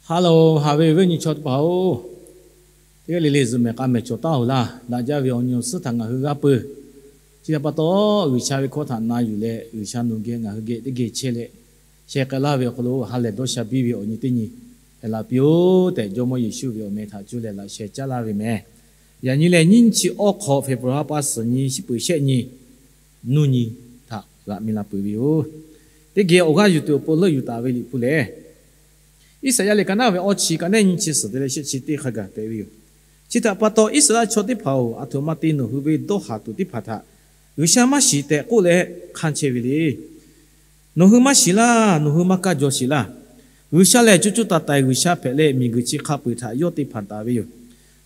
Hello, haꞈ ve awˬ viˉ awˬ nyi chaw teˇ hpaˍ-oˬ, teˇ g'aˇ le le zuhꞈ mehˍ k'a mehˍ cawˬ taˉ-oˬ laˇ. Daꞈ jaˇ ve awˬ nyi awˬ suhˉ htaꞈ ngaˬ hui g'aˇ peu. Chi htaꞈ pa taw, G'uiˬsha ve hkawˇ htaꞈ na yuˬ leh, G'uiˬsha nawˬ geh ngaˬ hui geh teˇ geh chehˇ leh, sheh k'ai laˇ ve awˬ hk'aw lo ha lehˬ dawˇ sha biˇ ve awˬ nyi teˇ nyi hpehꞈ la piˇ-oˆ tehꞈ, Jawˇmawˇ Yeˍsuˆ ve awˬ meh htaꞈ cuˇ leh laꞈ sheh caˉ laˇ ve meh. Yaꞈ nyi lehˬ, nyiˇ chi awˇ hk'awꞈ February ha pa suhˍ nyi, shiˉ peuˬ shehˆ nyi, nuˇ nyi htaꞈ g'aꞈ mi la peuˬ ve yoˬ. Teˇ geh awˬ g'aˇ yuˬ tuˬ awˬ pon leuˆ yuˬ taˍ ve Liꞈ hpu lehˬ, Iˉsaˍyaˆ lehˬ ka naˉ ve awˇ chi ka nehˉ nyiˇ chi suhˍ te leh shehˆ chi teˇ hk'a gaˬ hpehꞈ ve yoˬ. Chi htaꞈ pa taw, Iˉsaˍreˍlaˆ chaw teˇ hpaˍ-oˬ, aˬ htoꞈ ma te nawˬ hui ve dawˇ haˍ tuˬ teˇ hpaˍ htaꞈ G'uiˬsha maˇ shiˍ tehꞈ k'oˆ leh hk'anˇ chehˇ ve le. Nawˬ hui maˇ shiˍ laˇ, nawˬ hui maˇ kaˇ jaw sheˍ laˇ. G'uiˬsha lehˬ, co co taiˍ taiˍ G'uiˬsha hpehꞈ leh, miˬguiˬ chi hk'a peu-eˬ htaꞈ yawˇ te hpanˍ taˍ ve yoˬ.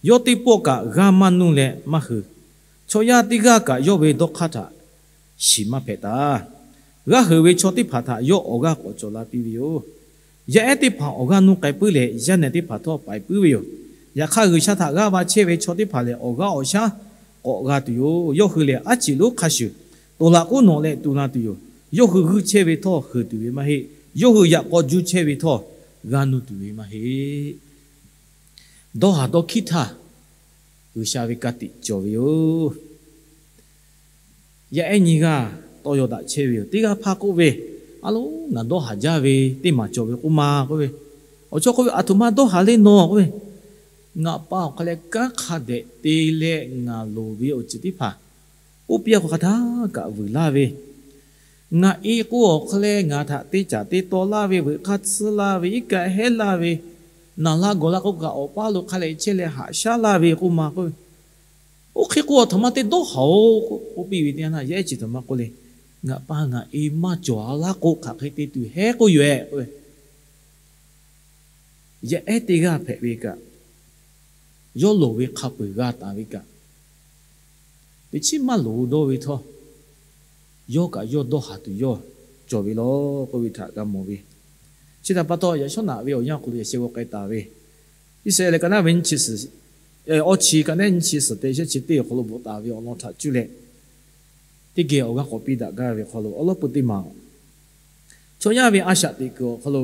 Yawˇ teˇ pawˆ kaꞈ g'aˇ maˇ nuˇ leh maˇ hui. Chaw yaˇ teˇ g'aˇ kaꞈ yawˇ ve dawˇ hk'aˇ htaꞈ shiˍ maˇ hpehꞈ taˍ. G'aˇ heuˬ ve chaw teˇ hpaˍ htaꞈ yawˇ awˬ g'aˇ k'awꞈ cawˬ la piˇ ve yoˬ. Yaˇ ehˉ teˇ hpaˍ awˬ g'aˇ nuˇ k'ai puiˉ leh, yaˇ nehˬ teˇ hpaˍ htawˇ paiˍ puiˉ ve yoˬ. Yaꞈ hk'aˇ, G'uiˬsha htaꞈ g'aˇ va chehˇ ve chaw teˇ hpaˍ lehˬ, awˬ g'aˇ awˬ shaˉ k'awꞈ g'a tuˬ yoˬ. Yawˇ hui lehˬ, aˉ ciˍ lonˉ hk'a shuˍ, toˍ laꞈ k'oˉ nawꞈ leh tu la tuˬ yoˬ. Yawˇ hui g'uiˇ chehˇ ve htawˇ heuˬ tuˬ ve maˇ heˆ. Yawˇ hui yaꞈ k'aw juˇ chehˇ ve htawˇ g'a nuˇ tuˬ ve maˇ heˆ. Dawˇ haˍ dawˇ hkiˉ htaˇ, G'uiˬsha ve ka tiꞈ cawˬ ve yoˬ. Yaˇ ehˉ nyiˇ g'aˇ tawˇ yaw daꞈ chehˇ ve yoˬ. Teˇ g'aˇ hpaˇ k'oˆ ve, A lo, ngaˬ dawˇ haˍ jaˇ ve teˇ maˬ cawˬ ve k'oˆ ma k'oˆ ve. Awˬ chawˇ k'oˆ ve, Aˬ htoꞈ ma dawˇ haˍ le nawˬ k'oˆ ve. Ngaˬ pa awˬ hk'a leh kanˉ hk'a dehꞈ te leh ngaˬ loˍ ve awˬ ceuˬ teˇ hpaˍ, oˇ piˇ a hk'aˬ htaˇ kaꞈ vuiˬ laˇ ve, ngaˬ e k'o awˬ hk'a leh ngaˬ htaꞈ te caˍ te taw laˇ ve, veuꞈ hk'aˇ tsuhˇ laˇ ve, iˉ kaˆ hehˉ laˇ ve, naˬ laˇ gawˬ laˇ k'oˆ kaꞈ awˬ paˇ lo hk'a leh chehˇ leh haꞈ shaˉ laˇ ve k'oˆ ma k'oˆ ve. Oˇ hk'e k'o, aˬ htoꞈ ma te dawˇ haˍ-oˬ k'oˆ piˇ ve teˇ yanˇ, yaˇ ehˉ chi htoꞈ ma k'oˆ le. Ngaˬ pa ngaˬ e maˇ cawˬ a laˇ k'o, hk'aˬ hk'e te tuˬ hehˉ k'oˆ yoˬ-ehˍ k'oˆ ve. Yaˇ ehˉ teˇ g'aˇ hpehꞈ ve kaꞈ, yawˇ loˍ ve hk'a peu-eˬ g'a taˍ ve kaꞈ, teꞈ chiˉ maˇ loˍ dawˇ ve htawˇ, yawˇ kaꞈ yawˇ dawˇ haˍ tuˬ yawˇ cawˬ ve law k'oˆ ve htaꞈ g'a mawˬ ve. Chi htaꞈ pa taw, yaꞈ shawˉ naꞈ ve awˬ yanˇ hk'aw lo yaꞈ sheh g'aw k'ai taˍ ve, Iˉsaˍreˍlaˆ lehˬ ka naˉ ve nyiˇ chi suhˍ, awˇ chi ka nehˉ nyiˇ chi suhˍ te shehˆ chi teˇ awˬ hk'aw lo bvuhꞈ taˍ ve awˬ lawn htaꞈ cuˇ leh, teˇ geh awˬ g'aˇ k'awꞈ piˇ daꞈ gaˇ ve hk'aw lo awˬ lawn peu teˇ maˬ, chaw yaˇ ve a shaꞈ teꞈ kuiˬ awˬ hk'aw lo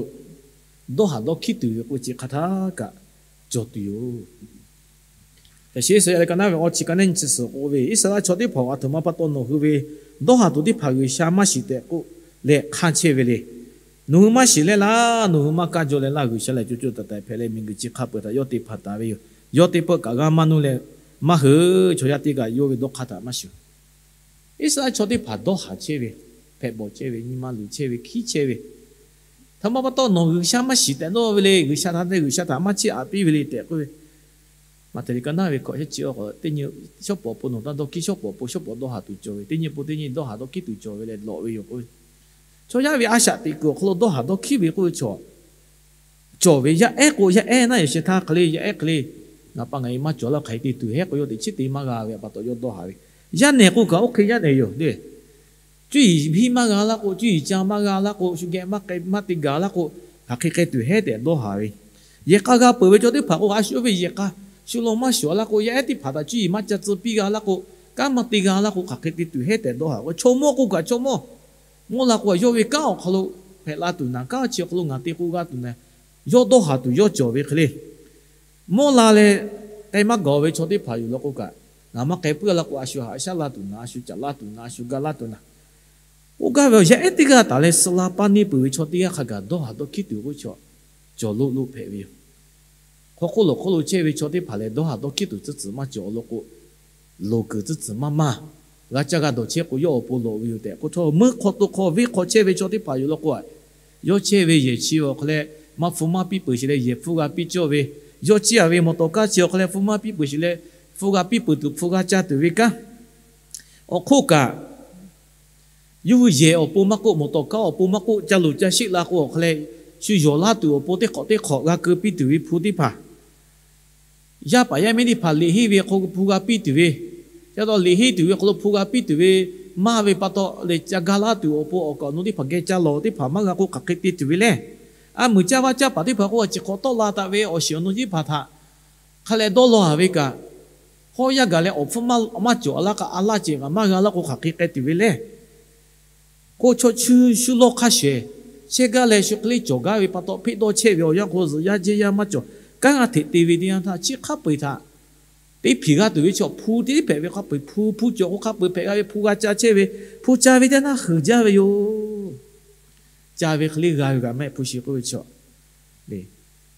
dawˇ haˍ dawˇ hkiˉ tuˬ ve k'oˆ chi hk'aˬ htaˇ kaꞈ cawˬ tuˬ yoˬ. Yaꞈ sheh Iˉsaˍreˍlaˆ ka naˉ ve awˇ chi ka nehˉ nyiˇ chi suhˍ k'oˆ ve, Iˉsaˍreˍlaˆ chaw teˇ hpaˍ-oˬ, aˬ htoꞈ ma pa taw nawˬ hui ve dawˇ haˍ tuˬ teˇ hpaˍ G'uiˬsha maˇ shiˍ tehꞈ k'oˆ leh hk'anˇ chehˇ ve le. Nawˬ hui maˇ shiˍ leh laˇ, nawˬ hui maˇ kaˇ jaw leh laˇ. G'uiˬsha lehˬ, co co taiˍ taiˍ hpehꞈ leh, miˬguiˬ chi hk'a peu-eˬ htaꞈ yawˇ te hpanˍ taˍ ve yoˬ. Yawˇ teˇ pawˆ kaꞈ g'aˇ maˇ nuˇ leh maˇ hui. Chaw yaˇ teˇ g'aˇ yawˇ ve dawˇ hk'aˇ htaꞈ maˇ shuˍ. Iˉsaˍreˍlaˆ chaw teˇ hpaˍ dawˇ haˍ chehˇ ve, hpehꞈ bawˬ chehˇ ve, nyi ma luˬ chehˇ ve, hkiˉ chehˇ ve, aˬ htoꞈ ma pa taw nawˬ G'uiˬsha maˇ shiˍ tehꞈ dawˇ ve le. G'uiˬsha htaꞈ te, G'uiˬsha htaꞈ maˇ chiˇ aꞈ piˇ ve le tehꞈ k'oˆ ve. Maꞈhtehˍ lehˬ ka naˉ ve hkawꞈ shehˆ chi awˇ k'awꞈ teˇ nyi, shawˉ pawˍ awˬ pon nawˬ taˇ dawˇ hkiˉ, shawˉ pawˍ awˬ pon shawˉ pawˍ dawˇ haˍ tuˬ cawˬ ve, teˇ nyi pon teˇ nyi dawˇ haˍ dawˇ hkiˉ tuˬ cawˬ ve leh lawꞈ ve yoˬ k'oˆ ve. Chaw yaˇ ve a shaꞈ teꞈ kuiˬ awˬ hk'aw lo dawˇ haˍ dawˇ hkiˉ ve k'oˆ ve chaw cawˬ ve. Yaˇ ehˉ k'o, yaˇ ehˉ naˆ yaꞈ sheh htaˇ hk'e le, yaˇ ehˉ hk'e le, ngaˬ pa ngaˬ e maˇ cawˬ laˇ, hk'aˬ hk'e te tuˬ hehˉ k'o, yawˇ teꞈ chiˉ te maˇ g'a ve pa taw yawˇ dawˇ haˍ ve. Yaˇ nehˬ k'o kaꞈ oˇ hk'e yaˇ nehˬ yoˬ le. Cuˇ yiˍ hiˆ maˇ g'a laˇ k'o, cuˇ yiˍ ca maˇ g'a laˇ k'o, shu geh maˇ k'ai maˇ te gaˬ laˇ k'o, hk'aˬ hk'e k'ai tuˬ hehˉ tehꞈ dawˇ haˍ ve. Yehˬ k'a g'a peuˬ ve chaw teˇ hpaˍ k'o, a shu oˇ ve yehˬ k'a shu law maˇ shuˍ laˇ k'o, yaˇ ehˉ teˇ hpaˍ htaꞈ cuˇ yiˍ maˇ ca tcuh piˇ g'a laˇ k'o, kanˉ maˇ te g'a laˇ k'o, hk'aˬ hk'e te tuˬ hehˉ tehꞈ dawˇ haˍ ve. Chaw mawˇ k'o kaꞈ chaw mawˇ, mawˇ la k'o yawˇ ve kanˉ awˬ hk'aw lo hpehꞈ la tuˬ naˍ, kanˉ chi awˬ hk'aw lo ngaˬ te k'oˆ g'a tuˬ naˍ, yawˇ dawˇ haˍ tuˬ yawˇ cawˬ ve hk'e le. Mawˇ la leh k'ai maˇ gawˬ ve chaw teˇ hpaˍ yoˬ law k'o kaꞈ, ngaˬ maˇ k'ai puiˉ laˇ k'o, a shu haꞈ shaˉ laˇ tuˬ naˍ, a shu caꞈ laˇ tuˬ naˍ, a shu ga laˇ tuˬ naˍ, k'oˆ gaˇ ve awˬ yaˇ ehˉ teˇ g'aˇ taˍ leh suh la paˇ neˇ peuˬ ve chaw teˇ g'aˇ hk'a gaˬ dawˇ haˍ dawˇ hkiˉ tuˬ k'oˆ chaw cawˬ loˆ loˆ hpehꞈ ve yoˬ. Hk'aw hk'oˆ lo hk'oˆ lo chehˇ ve chaw teˇ hpaˍ lehˬ, dawˇ haˍ dawˇ hkiˉ tuˬ tcuhˉ tcuhˍ maˇ cawˬ law k'o, loˍ kuiˬ tcuhˉ tcuhˍ maˇ maˇ, g'a caˇ g'a dawˬ chehˇ k'o, yawˇ awˬ pon lawꞈ ve yoˬ tehꞈ k'oˆ htawˇ, meuˇ hk'aw to hk'aw venˇ hk'aw chehˇ ve chaw teˇ hpaˍ yoˬ law k'o, yawˇ chehˇ ve yehˬ chi awˬ hk'a leh maˇ hpu maˇ piˇ peuˬ sheˍ leh yehˬ hpfuhˇ g'a piˇ cawˇ ve, yawˇ ciˇ a ve mawˬ tawˍ kaˇ chi awˬ hk'a leh hpu maˇ piˇ peuˬ sheˍ leh hpu g'a piˇ peuˬ tuˬ hpu g'a ca tuˬ ve kanˉ, awˬ hk'oˆ kaꞈ yawˇ hui yehˬ awˬ pon maˇ k'oˆ, mawˬ tawˍ kaˇ awˬ pon maˇ k'oˆ, ca luˬ ca sheˆ la k'o awˬ hk'a leh, shu yawˬ laˇ tuˬ awˬ pon teˇ hk'awꞈ teˇ hk'awꞈ g'a keu piˇ tuˬ ve hpu teˇ hpaˍ, yaˇ paˍ yaˇ miˇ teˇ hpaˍ liꞈ henˇ ve hk'aw hpu g'a piˇ tuˬ ve, ca taw liꞈ henˇ tuˬ ve hk'aw lo hpu g'a piˇ tuˬ ve maˇ ve pa taw leh, ca ga laˇ tuˬ awˬ pon awˬ kaꞈ awˬ nu teˇ hpaˍ geh ca lawˬ teˇ hpaˍ maˇ g'a k'o, hk'aˬ hk'e te tuˬ ve le. A muiˬ caˇ vaˇ caˇ paˍ teˇ hpaˍ k'o, a ciˬ hk'awꞈ tawˆ la taˍ ve awˬ shiˍ awˬ nu teˇ hpaˍ htaꞈ hk'a leh dawˇ law haˍ ve kaꞈ, hawˉ yaˇ gaˬ leh awˬ hpfuhˇ maˇ cawˬ a laˇ k'a, a laˇ ceˬ kaꞈ maˇ g'a laˇ k'o, hk'aˬ hk'e k'ai tuˬ ve le. K'o, chaw chu shu lawˇ hk'aˇ shehˍ chehˇ gaˇ leh shu hk'e le cawˬ gaˇ ve pa taw, hpeˆ dawˇ chehˇ ve awˬ yanˇ k'o, zuhꞈ yaˇ jehˇ yaˇ maˇ cawˬ. Kanˉ g'a hteꞈ te ve teˇ yanˇ htaˇ, chi hk'a peu-eˬ htaꞈ teˇ hpiˍ g'a tuˬ ve chaw, hpu teˇ hpehꞈ ve hk'a peu-eˬ, hpu hpu cawˬ k'o hk'a peu-eˬ hpehꞈ g'a ve, hpu g'a ca chehˇ ve, hpu ca ve teˇ yanˇ htaˇ heuˬ jaˇ ve yoˬ. Ca ve hk'e le g'a ve kaꞈ maˇ heˆ, hpu shiˍ k'oˆ ve chaw.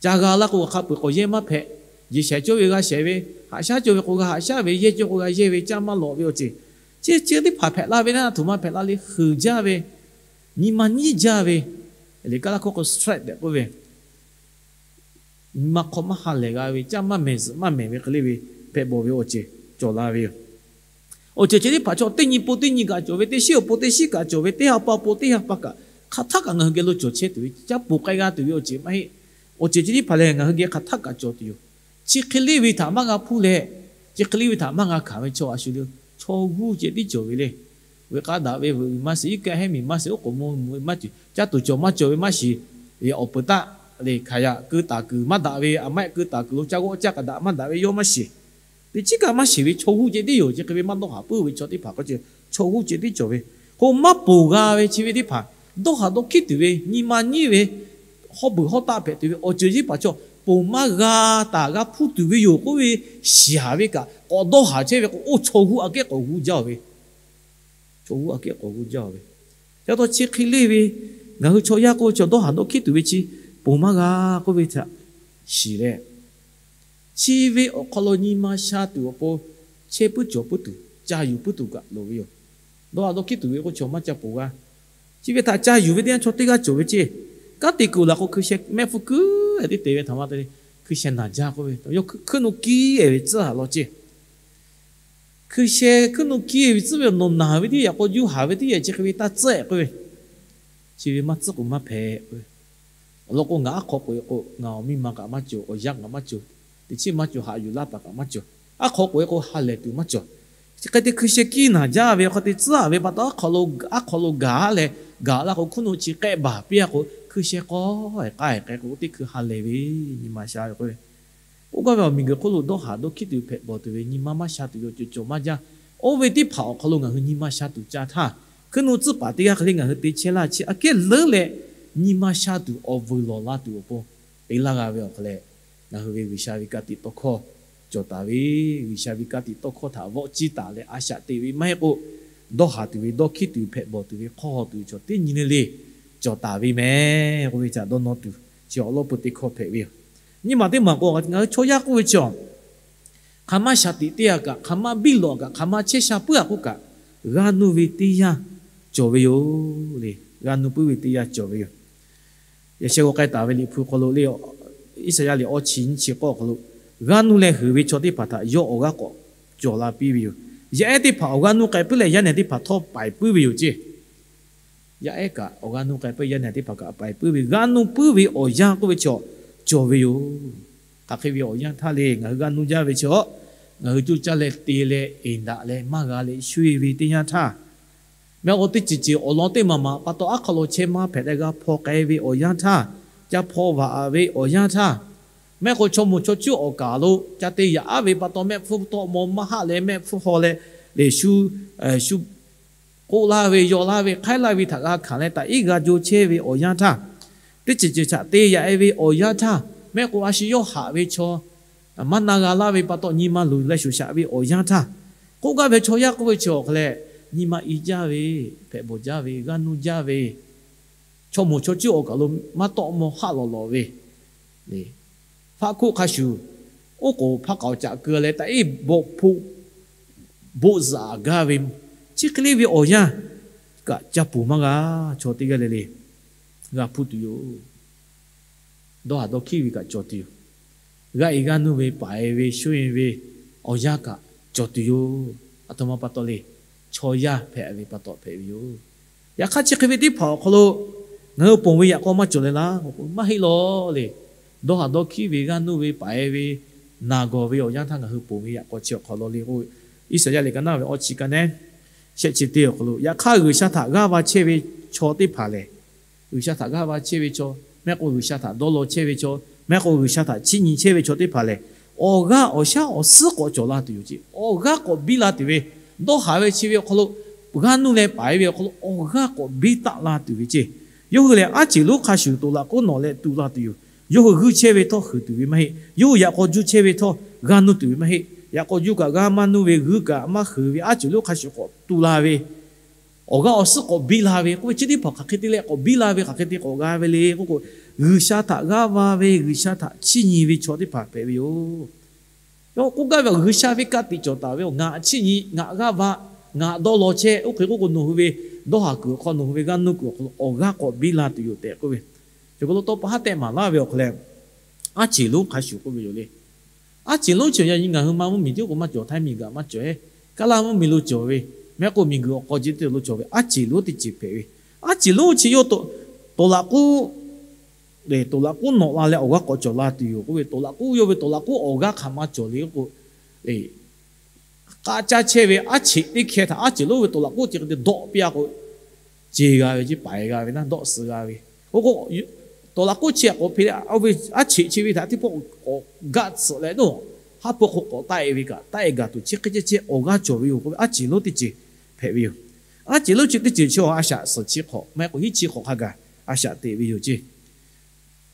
Ca g'a laˇ k'o, hk'a peu-eˬ k'awꞈ yehˇ maˇ hpehꞈ. Jeˬ shaiˍ cawˇ ve g'a shaiˍ ve, haꞈ shaˉ cawˇ ve k'o g'a haꞈ shaˉ ve, yehˇ cawˇ k'o g'a yehˇ ve, caˇ maˇ lawꞈ ve awˬ ceuˬ, chi chi teˇ hpaˍ hpehꞈ la ve naˆ, a htoꞈ ma hpehꞈ la le, heuˬ jaˇ ve, nyi ma nyiˉ jaˇ ve, liꞈ kaˉ laˇ hkawˇ k'o stress tehꞈ k'oˆ ve, nyi ma hk'aw maˇ ha lehˬ g'a ve, caˇ maˇ mehˍ, zuhꞈ maˇ mehˍ ve hk'e le ve, hpehꞈ bawˬ ve awˬ ceuˬ cawˬ la ve yoˬ. Awˬ ceuˬ chi teˇ hpaˍ chaw teˇ nyi po teˇ nyi kaꞈ cawˬ ve, teˇ shiˉ awˬ po teˇ shiˉ kaꞈ cawˬ ve, teˇ ha pa po teˇ ha pa kaꞈ hk'aˬ htaˆ kaꞈ ngaˬ hui geh lo cawˬ chehˇ tuˬ ve, caˇ poˬ k'ai g'a tuˬ ve awˬ ceuˬ maˇ heˆ. Awˬ ceuˬ chi teˇ hpaˍ lehˬ, ngaˬ hui geh hk'aˬ htaˆ kaꞈ cawˬ tuˬ yoˬ. Chi hk'e le ve htaꞈ maˇ g'a hpuˇ leh, chi hk'e le ve htaꞈ maˇ g'a hkanˍ ve chaw a shu le, chaw g'uˇ ceh tiˉ cawˬ ve le. Ve k'aˉ daꞈ ve, veuꞈ maˇ shiˍ, iˉ kaˆ hehˉ miˬ maˇ shiˍ, oˉ k'oˍ mvuh maˇ cawˬ, caˇ tuˬ cawˬ maˇ cawˬ ve maˇ shiˍ. Awˬ peuˬ taˆ le hk'aˬ yaꞈ keu taˍ kuiˬ maˇ daꞈ ve, a maˇ keu taˍ kuiˬ lo caˇ g'awˆ caˇ k'aꞈ daꞈ maˇ daꞈ ve yawˇ maˇ shiˍ. Teˇ chiˉ kaꞈ maˇ shiˍ ve chaw g'uˇ ceh tiˉ yoˬ. Chi hk'e ve maˇ dawˇ haˍ puiˉ ve chaw teˇ hpaˍ k'o, chaw g'uˇ ceh tiˉ cawˬ ve, k'o maˇ ponˬ g'a ve chi ve teˇ hpaˍ, dawˇ haˍ dawˇ hkiˉ tuˬ ve, nyi ma nyiˉ ve, hawˉ beuˬ hawˉ taˆ hpehꞈ tuˬ ve awˬ ceuˬ chi teˇ hpaˍ chaw, ponˬ maˇ g'a taˍ g'a hpuˇ tuˬ ve yoˬ k'oˆ ve, shiˍ haˍ ve kaꞈ k'awꞈ dawˇ haˍ chehˇ ve k'o, oˇ chaw g'uˇ aꞈ kehˉ k'awꞈ g'uˇ jaˇ ve, chaw g'uˇ aꞈ kehˉ k'awꞈ g'uˇ jaˇ ve. Ca taw chi hk'e le ve, ngaˬ hui chaw yaˇ k'oˆ ve chaw dawˇ haˍ dawˇ hkiˉ tuˬ ve chi, ponˬ maˇ g'a k'oˆ ve htaꞈ shiˍ leh, chi ve awˬ hk'aw lo nyi ma sha tuˬ awˬ pon, chehˇ puiˉ cawˬ puiˉ tuˬ, ca yuˬ puiˉ tuˬ kaꞈ loˍ ve yoˬ. Dawˇ haˍ dawˇ hkiˉ tuˬ ve k'o chaw maˇ ca ponˬ g'a. Chi ve htaꞈ ca yuˬ ve teˇ yanˇ chaw teˇ g'aˇ cawˬ ve ceˇ. Kanˉ te kuiˬ laˬ k'o, hkui sheh mehˆ hpfuhˇ kuiˉ te te ve htaꞈ ma te le, hkui sheh naˬ jaˇ k'oˆ ve, yawˇ hkuiˉ nuˇ kiˇ e ve tcuhˉ haˍ law ceˇ. Hkui sheh hkuiˉ nuˇ kiˇ e ve tcuhˉ ve, nawˬ naˬ ve teˇ yanˇ k'o, juˇ haˍ ve teˇ yanˇ chi hk'e ve taˇ tcuhˉ e k'oˆ ve, chi ve maˇ tcuhˉ k'o maˇ hpehꞈ k'oˆ ve. Awˬ lawn k'o, ngaˬ aˉ hk'aw k'oꞈ e k'o, ngaˬ awˬ miˇ ma kaꞈ maˇ cawˬ, awˬ yanˇ kaꞈ maˇ cawˬ, teˇ chiˉ maˇ cawˬ, haꞈ yuˬ laˇ taˍ kaꞈ maˇ cawˬ. Aˉ hk'aw k'oꞈ e k'o ha lehˬ tuˬ maˇ cawˬ. Chi hk'e te hkui sheh kiˇ naˬ jaˇ ve hk'aw te tcuhˉ ve pa taw, aˉ hk'aw lo gaˬ leh, gaˬ laˇ k'o hkuiˉ nuˇ chi k'ehˆ baˬ piˇ a k'o, hkui sheh k'awˇ k'ai k'ai k'o, teˇ hkui ha lehˬ ve, nyi ma sha ve k'oˆ ve. K'oˆ gaˇ ve awˬ miˬguiˬ hk'oˆ lo dawˇ haˍ dawˇ hkiˉ tuˬ hpehꞈ bawˬ tuˬ ve, nyi ma maˇ sha tuˬ ve awˬ ceuˬ cawˬ maˇ jaˇ. Oˇ ve teˇ hpaˍ awˬ hk'aw lo ngaˬ hui nyi ma sha tuˬ ca htaˇ, hkuiˉ nuˇ tcuhˉ paˍ teˇ g'aˇ hk'e le ngaˬ hui te chehˇ laˇ chi aꞈ kehˉ leuˉ leh, nyi ma sha tuˬ awˬ vuiˬ lawˬ la tuˬ awˬ pon te laˇ g'a ve awˬ hk'aw leh, ngaˬ hui ve G'uiˬsha ve ka tiꞈ tawˇ hkawˇ cawˬ taˍ ve, G'uiˬsha ve ka tiꞈ tawˇ hkawˇ htaꞈ vawˆ ciˇ taˍ leh a shaꞈ te ve maˇ heˆ k'o, dawˇ haˍ tuˬ ve dawˇ hkiˉ tuˬ hpehꞈ bawˬ tuˬ ve hk'aw tuˬ chaw teˇ nyi le le cawˬ taˍ ve meh k'oˆ ve htaꞈ dawˇ nawˇ tuˬ, chi awˬ lawˉ peuˬ teˇ hkawˇ hpehꞈ ve yoˬ. Nyi ma teˇ maˬ k'o, ngaˬ hui chaw yaˇ k'oˆ ve chi, hk'aˬ ma shaˍ tiꞈ teˇ g'aˇ kaꞈ, hk'aˬ ma biˇ lawꞈ kaꞈ, hk'aˬ ma chehˇ sha puiˉ a k'oˆ kaꞈ, g'a nuˇ ve teˇ yanˇ cawˬ ve yoˬ le. G'a nuˇ puiˉ ve teˇ yanˇ cawˬ ve yoˬ. Yaꞈ sheh g'aw k'ai taˍ ve Liꞈ hpu hk'aw lo le, Iˉsaˍyaˆ liꞈ awˇ chi nyiˇ chi k'awˇ awˬ hk'aw lo, g'a nuˇ leh heuˬ ve chaw teˇ hpaˍ htaꞈ yawˇ awˬ g'aˇ k'awꞈ cawˬ la piˇ ve yoˬ. Yaˇ ehˉ teˇ hpaˍ awˬ g'aˇ nuˇ k'ai puiˉ leh yaˇ nehˬ teˇ hpaˍ htawˇ paiˍ puiˉ ve yoˬ ceˇ. Yaˇ ehˉ kaꞈ awˬ g'aˇ nuˇ k'ai puiˉ, yaˇ nehˬ teˇ hpaˍ kaꞈ paiˍ puiˉ ve, g'a nuˇ puiˉ ve awˬ yanˇ k'oˆ ve chaw cawˬ ve yoˬ. Hk'aˬ hk'e ve awˬ yanˇ htaˇ le, ngaˬ hui g'a nuˇ jaˇ ve chaw, ngaˬ hui coˇ caˇ leh te leh eˍ daꞈ leh maˇ g'a leh shoˇ e ve teˇ yanˇ htaˇ, mehˆ k'o teˇ ceuˬ ceuˬ awˬ lawn teˇ maˬ maˬ pa taw aˉ hk'aw lo chehˇ maˇ hpehꞈ leh g'a hpaw k'ai ve awˬ yanˇ htaˇ, ca hpaw vaꞈ ve awˬ yanˇ htaˇ, mehˆ k'o chaw moˍ chaw cuˇ awˬ kaˍ lo ca te yaꞈ aˉ ve pa taw mehˆ hpfuhˇ tawˆ maw maˇ haˆ leh mehˆ hpfuhˇ haw leh, leꞈ shu shu k'oˆ laˇ ve, yaw laˇ ve, hk'aiˉ laˇ ve htaꞈ g'a hkanˍ leh taꞈ iˉ g'a jo chehˇ ve awˬ yanˇ htaˇ, teˇ ceuˬ ceuˬ htaꞈ te yaꞈ e ve awˬ yanˇ htaˇ, mehˆ k'o a shu yawˇ haꞈ ve chaw maˇ na g'a laˇ ve pa taw nyi ma luˬ leh shoˍ shaꞈ ve awˬ yanˇ htaˇ, k'oˆ gaˇ ve chaw yaˇ k'oˆ ve chi awˬ hk'aw leh, nyi ma i jaˇ ve, hpehꞈ bawˬ jaˇ ve, g'a nuˇ jaˇ ve, chaw moˍ chaw cuˇ awˬ kaˍ lo maˇ tawˆ maw haˆ lawˬ lawˬ ve, faˆ hkoˆ hk'a shuˍ, oˉ k'oˍ hpaˇ k'aoˍ caꞈ keu leh taꞈ iˉ bawˆ hpoˆ boˆ zuhꞈ gaˇ ve, chi hk'e le ve awˬ yanˇ kaꞈ ca puˬ maˇ g'a. Chaw teˇ g'aˇ le le g'a hpuˇ tuˬ yoˬ. Dawˇ haˍ dawˇ hkiˉ ve kaꞈ cawˬ tuˬ yoˬ. G'a e g'a nuˇ ve, paˍ e ve, shoˇ e ve awˬ yanˇ kaꞈ cawˬ tuˬ yoˬ. Aˬ htoꞈ ma pa taw le, chaw yaˇ hpehꞈ ve pa taw hpehꞈ ve yoˬ. Yaꞈ hk'aˇ chi hk'e ve teˇ hpaˍ awˬ hk'aw lo ngaˬ hui ponˬ ve yaꞈ k'aw maˇ cawˬ leh laˇ, maˇ heˆ lawˬ le. Dawˇ haˍ dawˇ hkiˉ ve, g'a nuˇ ve, paˍ e ve, naˬ gawˬ ve awˬ yanˇ htaˇ ngaˬ hui ponˬ ve yaꞈ k'aw chi awˬ hk'aw lo le k'o, Iˉsaˍyaˆ liꞈ ka naˇ ve awˇ chi ka nehˉ shehˆ chi teˇ awˬ hk'aw lo, yaꞈ hk'aˇ G'uiˬsha htaꞈ g'aˇ va chehˇ ve chaw teˇ hpaˍ lehˬ, G'uiˬsha htaꞈ g'aˇ va chehˇ ve chaw, mehˆ k'o G'uiˬsha htaꞈ dawˇ law chehˇ ve chaw, mehˆ k'o G'uiˬsha htaꞈ chiˇ nyi chehˇ ve chaw teˇ hpaˍ lehˬ, awˬ g'aˇ awˬ shaˉ awˬ suhˉ k'awꞈ cawˬ la tuˬ yoˬ ceˇ. Awˬ g'aˇ k'awꞈ biˇ la tuˬ ve, dawˇ haˍ ve chi ve awˬ hk'aw lo g'a nuˇ leh paˍ e ve awˬ hk'aw lo awˬ g'aˇ k'awꞈ biˇ taˆ la tuˬ ve ceˇ. Yawˇ hui lehˬ, aˉ ceˬ lonˉ hk'a shuˍ toˍ laꞈ k'oˉ nawꞈ leh tu la tuˬ yoˬ. Yawˇ hui g'uiˇ chehˇ ve htawˇ huiˍ tuˬ ve maˇ heˆ. Yawˇ hui yaꞈ k'aw juˇ chehˇ ve htawˇ g'a nuˇ tuˬ ve maˇ heˆ. Yaꞈ k'aw juˇ kaꞈ g'a maˇ nuˇ ve, g'uiˇ kaꞈ maˇ huiˍ ve, aˉ ceˬ lonˉ hk'a shuˍ k'awꞈ tu la ve, awˬ g'aˇ awˬ suhˉ k'awꞈ biˇ la ve k'oˆ ve, chi teˇ hpaˍ hk'aˬ hk'e te leh k'awꞈ biˇ la ve, hk'aˬ hk'e te k'awꞈ g'a ve le k'oˆ k'o, G'uiˬsha htaꞈ g'aˇ va ve, G'uiˬsha htaꞈ chiˇ nyi ve chaw teˇ hpaˍ hpehꞈ ve yoˬ. Yawˇ k'oˆ gaˇ ve, G'uiˬsha ve ka tiꞈ cawˬ taˍ ve, ngaˬ chiˇ nyi, ngaˬ g'aˇ va, ngaˬ dawˇ law chehˇ. Oˇ hk'e k'oˆ k'o, nawˬ hui ve dawˇ haˍ kuiˬ awˬ hk'aw, nawˬ hui ve g'aˇ nuˇ kuiˬ awˬ hk'aw lo awˬ g'aˇ k'awꞈ biˇ la tuˬ yoˬ tehꞈ k'oˆ ve, chi hk'aw lo tawˇ pa haˉ tehꞈ maˍ laˇ ve awˬ hk'aw leh, aˉ ceˬ lonˉ hk'a shuˍ k'oˆ ve yoˬ le. Aˉ ceˬ lonˉ chi yaꞈ nyi ngaˬ hui ma mvuhˇmiˬ tiˉ k'o maˇ cawˬ, Htaiˇ miˬ gaꞈ maˇ cawˬ-e, Kaˉ laˇ mvuhˇmiˬ lo cawˬ ve, mehˆ k'oˆ miˬguiˬ awˬ k'aw ji teˇ lo cawˬ ve, aˉ ceˬ lonˉ teˇ ceuˬ hpehꞈ ve. Aˉ ceˬ lonˉ chi yawˇ toˍ laꞈ k'oˉ, toˍ laꞈ k'oˉ nawꞈ la leh awˬ g'aˇ k'awꞈ cawˬ la tuˬ yoˬ k'oˆ ve, toˍ laꞈ k'oˉ yawˇ ve toˍ laꞈ k'oˉ awˬ g'aˇ hk'aˬ ma cawˬ le k'oˆ k'o, k'aˆ caˇ chehˇ ve aˉ cheꞈ teˇ hkeh htaꞈ aˉ ceˬ lonˉ ve toˍ laꞈ k'oˉ chi hk'e te dawˆ piˇ-a k'o, ce g'a ve ceˇ, paiˍ g'a ve naˉ, dawˆ suh g'a ve. Oˇ k'o, toˍ laꞈ k'oˉ chi htaꞈ k'awꞈ hpe leh, oˇ ve aˉ cheꞈ chi ve htaꞈ teˇ pawˆ k'awꞈ gaˆ tsuhꞈ leh, nawˬ haˉ pui hk'aw k'awꞈ taˆ-e ve kaꞈ, taˆ-e gaˬ tuˬ chi hk'e ceh ceh awˬ g'aˇ cawˬ ve yoˬ k'oˆ ve, aˉ ceˬ lonˉ teˇ ceuˬ hpehꞈ ve yoˬ. Aˉ ceˬ lonˉ chi teˇ ceuˬ chi a shaꞈ suhˍ chi hk'awꞈ, maˇ heˆ k'o hiˉ chi hk'awꞈ hk'a gaˬ a shaꞈ teꞈ ve yoˬ ceˇ.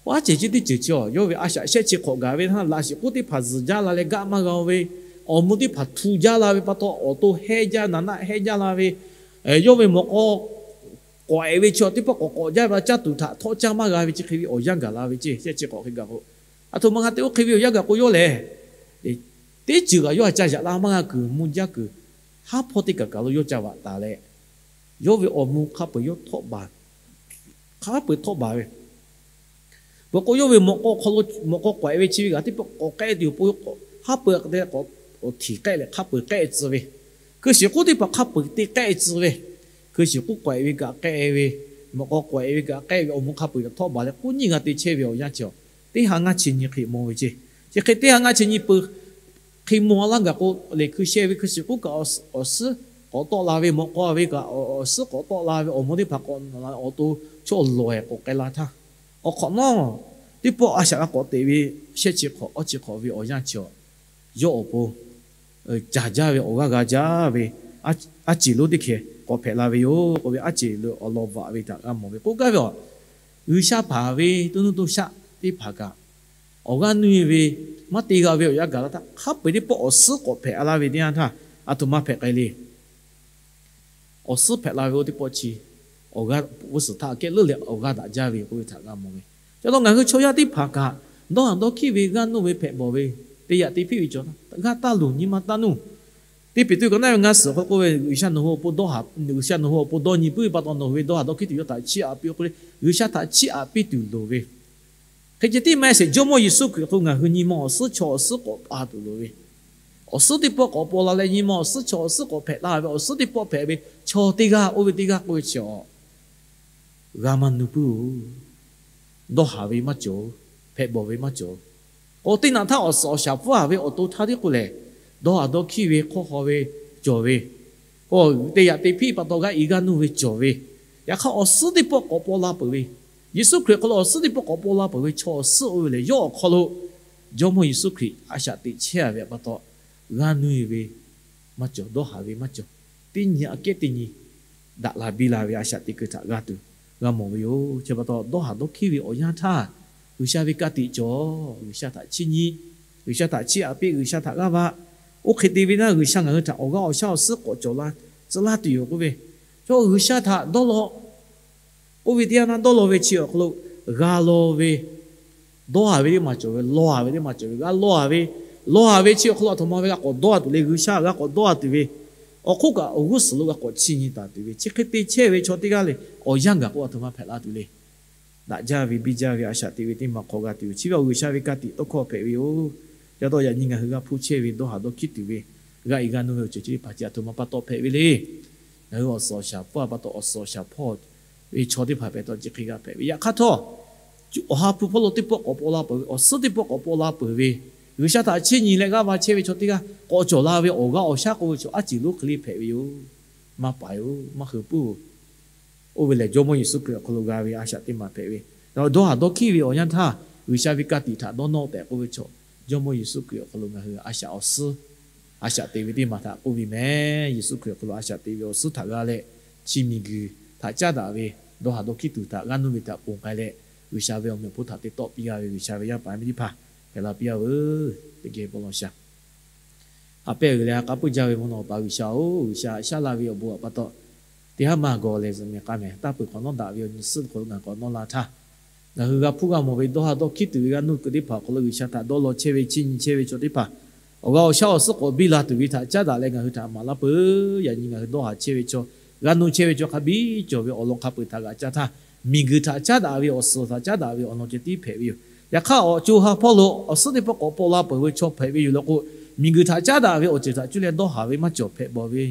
K'o aˉ ceˬ chi teˇ ceuˬ chi yawˇ ve a shaꞈ shehˆ chi hk'awꞈ gaˬ ve htaˇ, laꞈ shiˍ k'oˉ teˇ hpaˍ zuhˬ jaˇ la leh gaˆ maˇ g'a-o ve, awˬ mvuh teˇ hpaˍ htu jaˇ la ve pa taw, awˬ to hehˇ jaˇ, naˍ naˆ hehˇ jaˇ la ve, yawˇ ve mawꞈ k'aw k'awꞈ-e ve chi teˇ pawˆ k'awꞈ k'awꞈ jaˇ ve, caˇ tuˬ htaꞈ htawˆ caˇ maˇ g'a ve chi hk'e ve awˬ yanˇ gaˬ la ve ceˇ. Shehˆ chi hk'awꞈ hk'e gaˬ k'o, aˬ htoꞈ ma g'a te oˇ hk'e ve awˬ yanˇ gaˬ k'o yawˇ lehˬ, teˇ ceuˬ kaꞈ yawˇ htaꞈ ca yaꞈ la maˇ g'a kuiˬ, mvuh jaˇ kuiˬ, haˉ hpawˇ teˇ kaˬ kaˬ lo yawˇ ca vaꞈ taˍ leh, yawˇ ve awˬ mvuh hk'a peu-eˬ yawˇ htawˆ baˬ, hk'a peu-eˬ htawˆ baˬ ve. Peuˬ k'o, yawˇ ve mawꞈ k'aw hk'aw lo, mawꞈ k'aw k'awꞈ-e ve chi ve kaꞈ teˇ pawˆ k'awꞈ k'ehˆ tuˬ yoˬ, po haˉ pui te k'awꞈ tiˍ k'ehˆ leh hk'a peu-eˬ k'ehˆ tcuh ve, hkui shiˍ k'oˉ teˇ hpaˍ hk'a peu-eˬ te k'ehˆ tcuh ve, hkui shiˍ k'oˉ k'awꞈ-e ve kaꞈ k'ehˆ ve, mawꞈ k'aw k'awꞈ-e ve kaꞈ k'ehˆ ve, awˬ mvuh hk'a peu-eˬ htawˆ baˬ leh k'oˆ nyiˇ g'a te chehˇ ve awˬ yanˇ chi, teˇ ha ngaˇ chi nyi hk'e maw ve ceˇ. Chi hk'e teˇ ha ngaˇ chi nyi peuˬ hk'e maw laˇ gaˬ k'o, lehˬ hkui sheh ve hkui shiˍ k'oˉ kaꞈ awˬ suhˉ k'awꞈ tawˆ la ve, mawꞈ k'aw ve kaꞈ awˬ suhˉ k'awꞈ tawˆ la ve, awˬ mvuh teˇ hpaˍ k'awꞈ nawꞈ la, awˬ to chaw lawˬ-e k'awꞈ k'ai la htaˇ, awˬ hk'awꞈ nawˉ teˇ pawˆ a shaꞈ g'a k'awꞈ teꞈ ve, shehˆ chi hk'awꞈ awˇ chi hk'awꞈ ve awˬ yanˇ chi, yawˇ awˬ pon caˬ jaˇ ve, awˬ g'aˇ g'a jaˇ ve, aˉ ceˬ lonˉ teˇ hkeh k'awꞈ hpehꞈ la ve yoˬ k'oˆ ve, aˉ ceˬ lo awˬ lawn vaꞈ ve htaꞈ g'a mawˬ ve k'oˆ gaˇ ve a, G'uiˬsha hpanˍ ve toˇ nuˇ toˇ shaˆ teˇ hpaˍ kaꞈ, awˬ g'aˇ nuˇ-e ve maˇ te g'a ve awˬ yanˇ gaˬ la htaˇ, hk'a peu-eˬ teˇ pawˆ awˬ suhˉ k'awꞈ hpehꞈ la ve teˇ yanˇ htaˇ, aˬ htoꞈ ma hpehꞈ k'ai le. Awˬ suhˉ hpehꞈ la ve oˇ teˇ pawˆ chi, awˬ g'aˇ g'uˇ suhˍ htaꞈ kehˉ leuˉ leh awˬ g'aˇ daꞈ jaˇ ve k'oˆ ve htaꞈ g'a mawˬ ve. Ca taw ngaˬ hui chaw yaˇ teˇ hpaˍ kaꞈ, dawˇ haˍ dawˇ hkiˆ ve g'aˇ nuˇ ve hpehꞈ bawˬ ve, te yaꞈ te hpiˆ ve cawˬ, g'aˇ taˇ luˬ nyi ma taˇ nuˇ. Teˇ Peˍtruˆ kaꞈ naˉ ve ngaˇ suhˍ awˬ hk'aw lo k'oˆ ve, G'uiˬsha nawˬ hui awˬ pon dawˇ haˍ, G'uiˬsha nawˬ hui awˬ pon dawˇ nyi puiˉ ve pa taw, nawˬ hui ve dawˇ haˍ dawˇ hkiˆ tuˬ yawˇ htaꞈ chiˇ aꞈ piˇ-oˆ k'oˆ le. G'uiˬsha htaꞈ chiˇ aꞈ piˇ tuˬ loˍ ve, hk'e ceh tiˉ maˇ heˆ sheˍ, Jawˇmawˇ Yeˍsuˆ Hkriꞈ hk'aw lo ngaˬ hui nyi ma awˬ suhˉ chaw awˬ suhˉ k'awꞈ pa tuˬ loˍ ve, awˬ suhˉ teˇ pawˆ k'awꞈ paw la leh nyi ma awˬ suhˉ chaw awˬ suhˉ k'awꞈ hpehꞈ la ve, awˬ suhˉ teˇ pawˆ hpehꞈ ve chaw teˇ g'aˇ oˇ ve teˇ g'aˇ k'oˆ ve chi a g'a maˇ nuˇ puiˉ-oˬ. Dawˇ haˍ ve maˇ cawˬ, hpehꞈ bawˬ ve maˇ cawˬ. K'o teˇ naꞈ htaˇ awˬ suhˍ awˬ shaˍ pfuhˇ-a ve awˬ to htaˇ tiˉ k'o lehˬ, dawˇ haˍ dawˇ hkiˆ ve hk'awˇ haw ve cawˬ ve, k'o te yaꞈ te hpiˆ pa taw g'aˇ i g'aˇ nuˇ ve cawˬ ve, yaꞈ hk'aˇ awˬ suhˉ teˇ pawˆ k'awꞈ paw la peuˬ ve, Yeˍsuˆ Hkriꞈ hk'aw lo awˬ suhˉ teˇ pawˆ k'awꞈ paw la peuˬ ve chaw awˬ suhˉ oˇ ve lehˬ, yawˇ awˬ hk'aw lo Jawˇmawˇ Yeˍsuˆ Hkriꞈ a shaꞈ teꞈ chehˇ-a ve pa taw, g'aˇ nuˇ-e ve maˇ cawˬ, dawˇ haˍ ve maˇ cawˬ. Teˇ nyi aꞈ kehˉ teˇ nyi daꞈ la biˇ la ve a shaꞈ teꞈ keu htaꞈ g'a tuˬ g'a mawˬ ve yoˬ. Chi pa taw dawˇ haˍ dawˇ hkiˆ ve awˬ yanˇ htaˇ, G'uiˬsha ve ka tiꞈ cawˬ, G'uiˬsha htaꞈ chiˇ nyi, G'uiˬsha htaꞈ chiˇ aꞈ piˇ, G'uiˬsha htaꞈ g'aˇ va. Oˇ hk'e te ve naˇ G'uiˬsha ngaˬ hui htaꞈ awˬ g'aˇ awˬ shaˉ awˬ suhˉ k'awꞈ cawˬ la, tcuh laˇ tuˬ yoˬ k'oˆ ve, chaw G'uiˬsha htaꞈ dawˇ law k'oˆ ve teˇ yanˇ naˇ dawˇ law ve chi awˬ hk'aw lo g'a law ve, dawˇ haˍ ve teˇ maˬ cawˬ ve, law haˍ ve teˇ maˬ cawˬ ve, g'a law haˍ ve, law haˍ ve chi awˬ hk'aw lo aˬ htoꞈ ma ve g'a k'awꞈ dawˇ tuˬ le, G'uiˬsha g'a k'awꞈ dawˇ tuˬ ve, awˬ hk'oˆ kaꞈ awˬ g'uˇ suhˍ lo g'a k'awꞈ chiˇ nyi taˍ tuˬ ve, chi hk'e te chehˇ ve chaw teˇ g'aˇ lehˬ, awˬ yanˇ gaˬ k'o aˬ htoꞈ ma hpehꞈ la tuˬ le. Daꞈ jaˇ ve biˇ jaˇ ve a shaꞈ teꞈ ve teˇ maˬ hk'aw g'a tuˬ yoˬ. Chi ve awˬ G'uiˬsha ve ka tiꞈ tawˇ hkawˇ hpehꞈ ve yoˬ. Ca taw yaꞈ nyi ngaˬ hui g'a hpuˇ chehˇ ve dawˇ haˍ dawˇ hkiˆ tuˬ ve, g'aˇ i g'aˇ nuˇ ve awˬ ceuˬ chi teˇ hpaˍ chi aˬ htoꞈ ma pa taw hpehꞈ ve le. Ngaˬ hui awˬ suhˍ awˬ shaˍ pfuhˇ-a pa taw, awˬ suhˍ awˬ shaˍ hpawˇ ve chaw teˇ hpaˍ hpehꞈ taw chi hk'e g'a hpehꞈ ve. Yaꞈ hk'aˇ htawˇ, awˬ ha hpu hpawˇ lo teˇ pawˆ k'awꞈ paw la peuˬ ve, awˬ suhˉ teˇ pawˆ k'awꞈ paw la peuˬ ve, G'uiˬsha htaꞈ chiˇ nyi leh g'aˇ va chehˇ ve chaw teˇ g'aˇ k'awꞈ cawˬ la ve awˬ g'aˇ awˬ shaˉ k'oˆ ve chaw aˉ ceˬ lonˉ hk'e le hpehꞈ ve yoˬ. Maˇ paˍ yoˬ, maˇ hui puiˉ-oˬ. Oˇ ve lehˬ, Jawˇmawˇ Yeˍsuˆ Hkriꞈ awˬ hk'aw lo g'a ve a shaꞈ teˇ maˬ hpehꞈ ve. Dawˇ haˍ dawˇ hkiˆ ve awˬ yanˇ htaˇ, G'uiˬsha ve ka tiꞈ htaꞈ dawˇ nawˇ tehꞈ k'oˆ ve chaw, Jawˇmawˇ Yeˍsuˆ Hkriꞈ awˬ hk'aw lo ngaˬ hui a shaꞈ awˬ suhˉ, a shaꞈ te ve teˇ maˬ htaꞈ k'oˆ ve meh. Yeˍsuˆ Hkriꞈ awˬ hk'aw lo a shaꞈ te ve awˬ suhˉ htaꞈ g'a leh, chi miˬguiˬ htaꞈ caˉ daꞈ ve dawˇ haˍ dawˇ hkiˉ tuˬ htaꞈ g'aˇ nuˇ ve htaꞈ ponˬ k'ai leh, G'uiˬsha ve awˬ meꞈ awˬ hponˇ htaꞈ te tawˆ piˇ g'a ve G'uiˬsha ve yaˇ paˍ miˇ teˇ hpaˍ hpehꞈ la piˇ-a veuˬ. Teˇ geh bon lawˬ shaˍ. Ha pehˇ g'uiˬ leh ha k'aˉ puiˉ jaˇ ve mvuhˇ naw pa G'uiˬsha-oˬ, G'uiˬsha shaˉ laˇ ve awˬ bon awˬ pa taw, teˇ haˉ maˇ gawˬ lehˬ zuhꞈ mehˍ k'ai mehˍ, taˇ peuˬ hk'awꞈ nawˉ daꞈ ve awˬ nyi suhˉ hk'aw lo ngaˬ k'awꞈ nawˇ la htaˇ, ngaˬ hui g'a hpuˇ g'a mawˬ ve dawˇ haˍ dawˇ hkiˉ tuˬ ve g'aˇ nuˇ kuiˬ teˇ hpaˍ awˬ hk'aw lo G'uiˬsha htaꞈ dawˇ law chehˇ ve, chiˇ nyi chehˇ ve chaw teˇ hpaˍ, awˬ g'aˇ awˬ shaˉ awˬ suhˉ k'awꞈ biˇ la tuˬ ve htaꞈ caˉ daꞈ leh ngaˬ hui htaꞈ maˍ laˇ peuˬ. Yaꞈ nyi ngaˬ hui dawˇ haˍ chehˇ ve chaw, g'aˇ nuˇ chehˇ ve chaw hk'a biˇ cawˬ ve awˬ lawn hk'a peu-eˬ htaꞈ g'aꞈ ca htaˇ, miˬguiˬ htaꞈ caˉ daꞈ ve awˬ suhˍ htaꞈ caˉ daꞈ ve awˬ lawn ceh tiˉ hpehꞈ ve yoˬ. Yaꞈ hk'aˇ, awˬ co ha hpawˇ lo awˬ suhˉ teˇ pawˆ k'awꞈ paw la peuˬ ve chaw hpehꞈ ve yoˬ law k'o, miˬguiˬ htaꞈ caˉ daꞈ ve awˬ ceuˬ htaꞈ cuˇ leh dawˇ haˍ ve maˇ cawˬ, hpehꞈ bawˬ ve,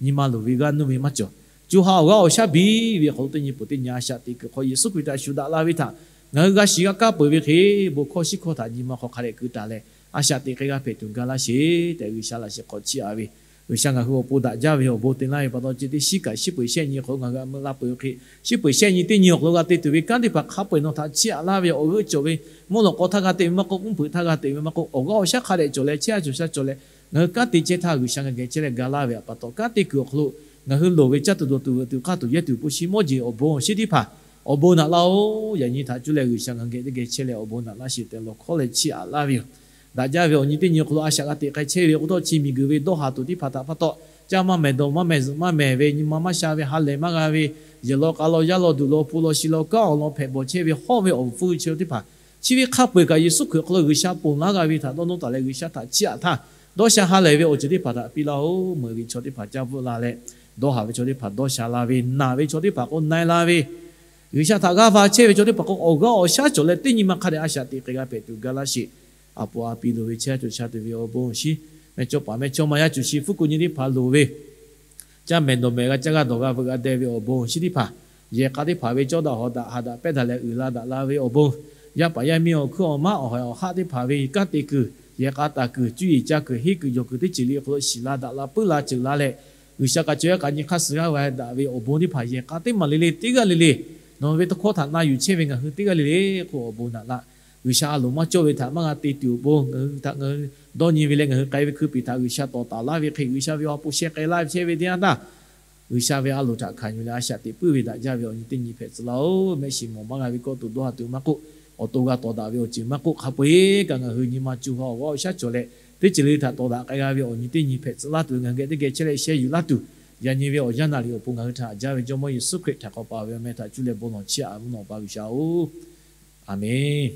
nyi ma luˬ ve, g'aˇ nuˇ ve maˇ cawˬ. Co ha awˬ g'aˇ awˬ shaˉ biˇ ve hk'aw lo teˇ nyi peuˬ teˇ nyi a shaꞈ teꞈ kuiˬ hk'aw Yeˍsuˆ Hkriꞈ htaꞈ shuˍ daꞈ la ve htaꞈ ngaˬ hui g'a shiˍ g'a kaˇ peuˬ ve hk'e, bon hkawˇ shiˉ hkawˇ htaꞈ nyi ma hk'aw hk'a dehꞈ keu taˍ leh, a shaꞈ teꞈ k'ai g'a hpehꞈ tuˬ ga laˇ sheˍ tehꞈ G'uiˬsha laꞈ sheh hk'aw chiˇ aꞈ ve, G'uiˬsha ngaˬ hui awˬ pon daꞈ jaˇ ve awˬ bon te laˇ ve pa taw, chi teˇ shiˉ kaꞈ shiˉ peuˬ shehˆ nyi hk'aw lo ngaˬ hui a meuꞈ la peuˬ ve hk'e, shiˉ peuˬ shehˆ nyi teˇ nyi awˬ hk'aw lo g'a te tuˬ ve kanˉ teˇ hpaˍ hk'a peu-eˬ nawˬ htaꞈ chiˇ aꞈ laˇ ve awˬ g'euˆ cawˬ ve, mvuhˇ lawꞈ k'aw htaˇ g'a te ve maˇ k'oˆ, mvuhˇ hpeuꞈ htaˇ g'a te ve maˇ k'oˆ, awˬ g'aˇ awˬ shaˉ hk'a dehꞈ cawˬ leh chehˇ a cawˬ sha cawˬ leh, ngaˬ hui kanˉ te chehˇ htaˇ G'uiˬsha ngaˬ geh chehˇ leh ga laˇ ve pa taw, kanˉ te kuiˬ awˬ hk'aw lo ngaˬ hui loˍ ve caˇ tuˬ dawˬ tuˬ veuꞈ tuˬ k'aˇ tuˬ yehˇ tuˬ hpu shi mawˇ jeˬ awˬ bon awˬ shinˉ teˇ hpaˍ awˬ bon naꞈ laˇ-oˬ. Yaꞈ nyi htaꞈ cuˇ leh G'uiˬsha ngaˬ geh teˇ geh chehˇ leh awˬ bon naꞈ laˇ sheˍ tehꞈ lawˬ hkawˉ leh chiˇ aꞈ laˇ ve yoˬ. Daꞈ jaˇ ve awˬ nyi teˇ nyi awˬ hk'aw lo a shaꞈ g'a teꞈ k'ai chehˇ ve k'o, tawˇ chi miˬguiˬ ve dawˇ haˍ tuˬ teˇ hpaˍ htaꞈ pa taw, caˇ maˇ mehˍ, dawˬ maˇ mehˍ, zuhꞈ maˇ mehˍ ve, nyi ma maˇ sha ve, ha lehˬ maˇ g'a ve, yehˬ law k'a law yaˇ law duˬ law hpu law shi law kanˉ awˬ lawn hpehꞈ bawˬ chehˇ ve hawˇ ve awˬ fuiˇ chi teˇ hpaˍ, chi ve hk'a peu-eˬ kaꞈ Yeˍsuˆ Hkriꞈ awˬ hk'aw lo G'uiˬsha ponˬ laˇ g'a ve htaꞈ dawˇ nawˇ taˍ leh G'uiˬsha htaꞈ chiˇ aꞈ htaˇ, dawˇ sha ha lehˬ ve awˬ ceuˬ teˇ hpaˍ htaꞈ piˇ laˇ-oˬ. Meuꞈ ve chaw teˇ hpaˍ caˇ bvuhˆ la leh, dawˇ haˍ ve chaw teˇ hpaˍ dawˇ sha la ve, naˬ ve chaw teˇ hpaˍ k'o na-e la ve, G'uiˬsha htaꞈ g'aˇ va chehˇ ve chaw teˇ hpaˍ k'o awˬ g'aˇ awˬ shaˉ cawˬ leh teˇ nyi ma hk'a dehꞈ a shaꞈ teꞈ k'ai g'a hpehꞈ tuˬ ga laˇ sheˍ. A po a pi loˍ ve chehˇ a cawˬ sha tuˬ ve awˬ bon awˬ shinˉ, mehˇ chawˇ paˍ mehˇ chawˇ ma yaˇ cuˬ shi fuˉ kuˬ nyi teˇ hpaˍ loˍ ve, caˇ mehˍ dawˬ mehˍ g'a caˇ g'a dawˬ g'a veuꞈ g'a deh ve awˬ bon awˬ shinˉ teˇ hpaˍ, yehˬ k'a teˇ hpaˍ ve cawˇ daꞈ hawˍ daꞈ haꞈ daꞈ pehˇ daꞈ leh uiˍ la daꞈ la ve awˬ bon, yaˇ paˍ yaˇ miˇ awˬ hkuiˉ awˬ maˉ awˬ haiˬ awˬ haˆ teˇ hpaˍ ve kanˉ te kuiˬ, yehˬ k'a taˍ kuiˬ, cuˇ yiˍ caˇ kuiˬ, henˇ kuiˬ jawˬ kuiˬ teˇ ceuˬ le awˬ hk'aw lo shiˍ la daꞈ la puiˉ la ceuˬ la leh, G'uiˬsha k'a caweh k'a nyi hk'aˇ suh g'aˇ va daꞈ ve awˬ bon teˇ hpaˍ yehˬ k'a teˇ maˬ le le teˇ g'aˇ le le, nawˬ ve tawˇ hkawˇ htaꞈ na yuˬ chehˇ ve ngaˬ hui teˇ g'aˇ le le k'o awˬ bon naꞈ laˇ. G'uiˬsha a loˍ maˇ cawˇ ve htaꞈ maˇ g'a te tuˬ awˬ bon ngaˬ hui htaꞈ ngaˬ hui dawˇ nyi ve leh ngaˬ hui k'ai ve hkui piˍ htaꞈ G'uiˬsha tawˍ taˍ laˇ ve hk'e, G'uiˬsha ve awˬ ha hpu sheh k'ai laˇ ve chehˇ ve teˇ yanˇ htaˇ, G'uiˬsha ve a loˍ htaꞈ hkanˍ yuˬ leh a shaꞈ teꞈ puiˉ ve daꞈ jaˇ ve awˬ nyi teˇ nyi hpehꞈ tcuh laˇ-oˬ. Mehˆ shiˍ mawˬ maˇ g'a ve kawˇ tuˬ dawˇ haˍ tuˬ maˇ k'oˆ, awˬ to g'a tawˍ daꞈ ve awˬ ceuˬ maˇ k'oˆ, hk'a peu-eˬ kaꞈ ngaˬ hui nyi ma co ha awˬ g'aˇ awˬ shaˉ cawˬ leh teˇ ceuˬ le htaꞈ tawˍ daꞈ k'ai g'a ve awˬ nyi teˇ nyi hpehꞈ tcuh laˇ tuˬ, ngaˬ hui geh teˇ geh chehˇ leh sheh yuˬ laˇ tuˬ, yaꞈ nyi ve awˬ yanˇ naˍ riˍ awˬ pon ngaˬ hui htaꞈ haꞈ jaˇ ve Jawˇmawˇ Yeˍsuˆ Hkriꞈ htaꞈ k'awꞈ paˍ ve awˬ meh htaꞈ cuˇ leh bon lawˬ chiˇ aꞈ mvuhˇ naw pa G'uiˬsha-oˬ, Aˍmenˍ.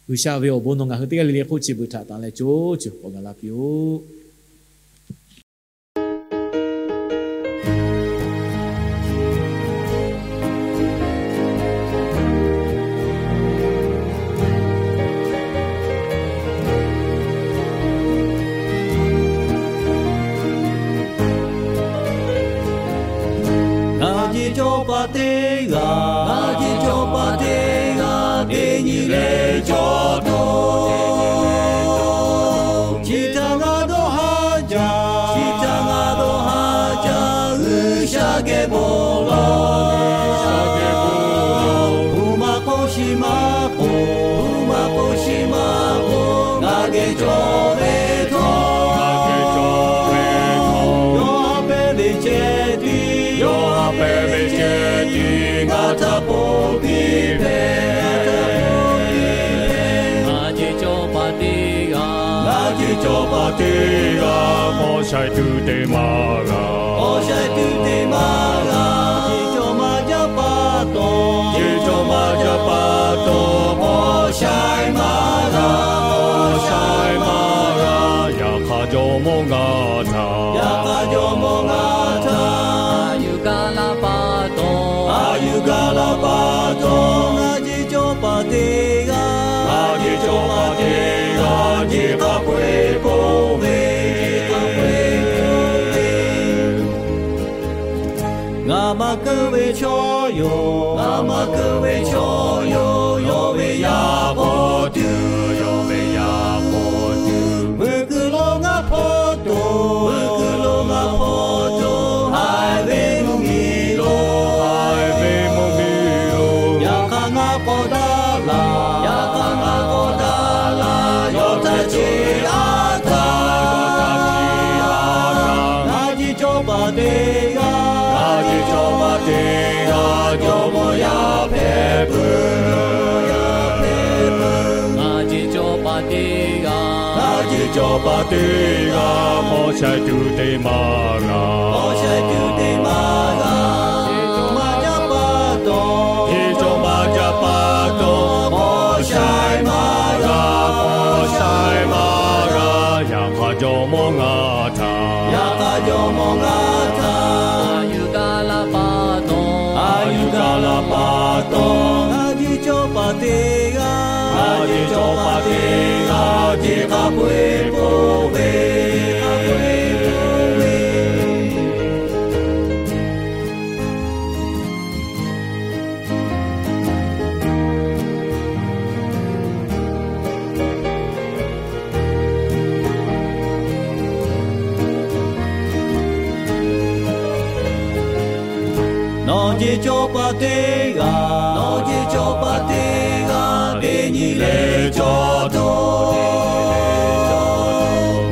G'uiˬsha ve awˬ bon nawˬ ngaˬ hui teˇ g'aˇ le le hk'oˆ chi beuꞈ htaꞈ tanˬ leh co chi k'awꞈ gaˬ la piˇ-oˆ. Ngaˬ hui cawˇ paˍ teˇ g'aˇ, ngaˬ hui cawˇ paˍ teˇ g'aˇ, teˇ nyi leh cawˇ taˍ-oˬ. Chi htaꞈ ngaˬ dawˇ haˍ jaˇ, chi htaꞈ ngaˬ dawˇ haˍ jaˇ, G'uiˬsha geh bon lawˬ. Uˉ maˇ k'oˆ, shiˍ maˇ k'oˆ, uˉ maˇ k'oˆ, shiˍ maˇ k'oˆ, ngaˬ geh cawˬ ve htawˇ, ngaˬ geh cawˬ ve htawˇ, yawˇ haꞈ pehˇ ve ceh tiˉ, yawˇ haꞈ pehˇ ve ceh tiˉ ngaˬ htaꞈ ponˬ piˇ hpehꞈ. Ngaˬ hui cawˇ paˍ teˇ g'aˇ, ngaˬ hui cawˇ paˍ teˇ g'aˇ, paw shaiˍ tuˬ te maˇ g'a, paw shaiˍ tuˬ te maˇ g'a. Chi cawˇ maˇ jaˇ pa taw, chi cawˇ maˇ jaˇ pa taw, paw shaiˍ maˇ g'a, paw shaiˍ maˇ g'a. Yaꞈ hk'aˇ Jawˇmawˇ ngaˬ htaꞈ, yaꞈ hk'aˇ Jawˇmawˇ ngaˬ htaꞈ a yuˬ gaˇ la pa taw, a yuˬ gaˇ la pa taw, ngaˬ hui cawˇ paˍ teˇ g'aˇ, ngaˬ hui cawˇ paˍ teˇ g'aˇ, nyi hk'a peu-eˬ ponˬ ve, nyi hk'a peu-eˬ ponˬ ve. Ngaˬ maˇ keu ve chaw yoˬ, ngaˬ maˇ keu ve chaw yoˬ, yawˇ ve yaˇ hpawˇ tuˬ, yawˇ ve yaˇ hpawˇ tuˬ. Veuꞈ kuiˬ lo ngaˬ hpawˇ toˬ, veuꞈ kuiˬ lo ngaˬ hpawˇ toˬ. Haiˬ ve mvuhˇmiˬ lo, haiˬ ve mvuhˇmiˬ lo, yaꞈ hk'aˇ ngaˬ k'awꞈ daꞈ laˇ, yaꞈ hk'aˇ ngaˬ k'awꞈ daꞈ laˇ, yawˇ htaꞈ chiˇ aꞈ htaˇ, ngaˬ hui cawˇ paˍ teˇ g'aˇ, ngaˬ hui cawˇ paˍ teˇ g'aˇ, pa teˇ g'aˇ, paw shaiˍ tuˬ te maˇ g'a. Paw shaiˍ tuˬ te maˇ g'a. Teˇ cawˇ maˇ jaˇ pa taw. Teˇ cawˇ maˇ jaˇ pa taw. Paw shaiˍ maˇ g'a, paw shaiˍ maˇ g'a. Yaꞈ hk'aˇ jawˇ mawˇ ngaˬ htaꞈ, yaꞈ hk'aˇ jawˇ mawˇ ngaˬ htaꞈ, a yuˬ gaˇ la pa taw, a yuˬ gaˇ la pa taw. Ngaˬ jeˬ cawˇ pa teˇ g'aˇ, ngaˬ jeˬ cawˇ pa teˇ g'aˇ, jeˬ hk'a peu eˬ k'oˆ ve, nawˬ jeˬ cawˇ pa teˇ g'aˇ, nawˬ jeˬ cawˇ pa teˇ g'aˇ, teˇ nyi leh cawˇ taw.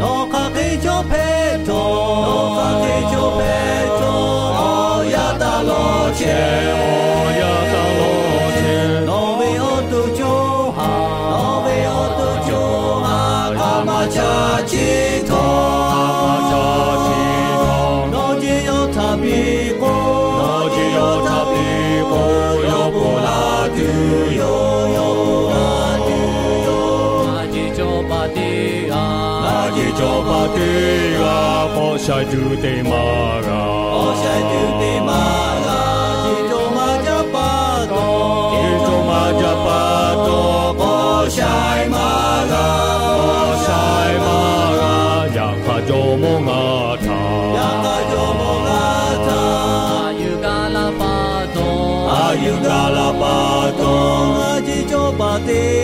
Nawˬ hk'aˬ hk'e cawˇ hpehꞈ htawˇ, nawˬ hk'aˬ hk'e cawˇ hpehꞈ htawˇ, awˬ yanˇ taˇ lawˬ chehˇ, awˬ yanˇ taˇ lawˬ chehˇ. Nawˬ ve awˬ to co ha, nawˬ ve awˬ to co ha, hk'a maˇ caˇ chi htawˇ, hk'a maˇ caˇ chi htawˇ, nawˬ jeˬ yawˇ htaꞈ piˇ k'o, nawˬ jeˬ yawˇ htaꞈ piˇ k'o, yawˇ ponˬ laˇ tuˬ yoˬ, yawˇ ponˬ laˇ tuˬ yoˬ. Ngaˬ jeˬ cawˇ pa teˇ g'aˇ, ngaˬ jeˬ cawˇ pa teˇ g'aˇ, paw shaiˍ tuˬ te maˇ g'a, paw shaiˍ tuˬ te maˇ g'a. Teˇ cawˇ maˇ jaˇ pa taw, teˇ cawˇ maˇ jaˇ pa taw, paw shaiˍ maˇ g'a, paw shaiˍ maˇ g'a. Yaꞈ hk'aˇ jawˇ mawˇ ngaˬ htaꞈ, yaꞈ hk'aˇ jawˇ mawˇ ngaˬ htaꞈ, a yuˬ gaˇ la pa taw, a yuˬ gaˇ la pa taw. Ngaˬ jeˬ cawˇ pa teˇ